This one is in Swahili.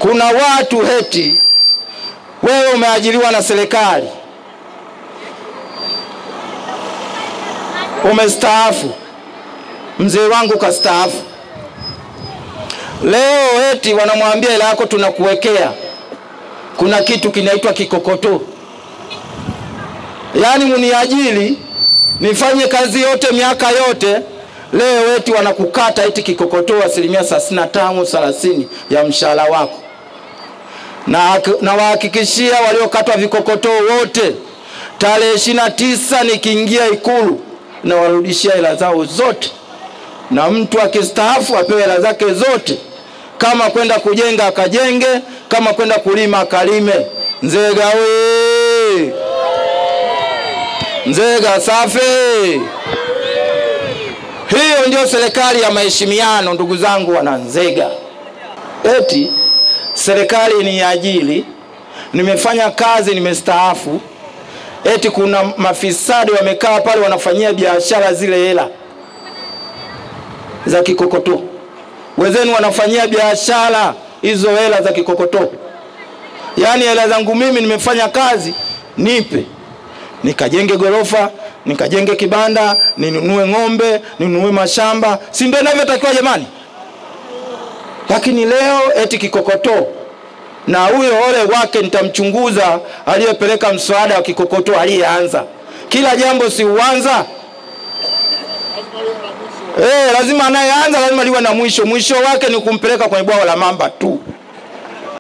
Kuna watu heti wewe umeajiriwa na serikali, umestaafu, mzee wangu kastaafu, leo eti wanamwambia hela yako tunakuwekea, kuna kitu kinaitwa kikokotoo. Yaani mniajiri nifanye kazi yote miaka yote, leo eti wanakukata eti kikokotoo 35% 30% ya mshahara wako. Na wahakikishia waliokatwa vikokotoo wote, tarehe 29 nikiingia Ikulu na warudishia hela zao zote. Na mtu akistaafu apewe hela zake zote. Kama kwenda kujenga akajenge, kama kwenda kulima akalime. Nzega we! Nzega safi! Hiyo ndio serikali ya maheshimiano, ndugu zangu wana Nzega. Eti serikali ni ajili, nimefanya kazi, nimestaafu, eti kuna mafisadi wamekaa pale wanafanyia biashara zile hela za kikokotoo. Wenzenu wanafanyia biashara hizo hela za kikokotoo. Yaani hela zangu mimi nimefanya kazi, nipe nikajenge gorofa, nikajenge kibanda, ninunue ng'ombe, ninunue mashamba, si ndio inavyotakiwa jamani? Lakini leo eti kikokotoo. Na huyo ole wake nitamchunguza aliyepeleka mswada wa kikokotoo, aliyeanza. Kila jambo si uanza. Lazima anayeanza lazima liwe na mwisho. Mwisho wake ni kumpeleka kwenye bwawa la mamba tu.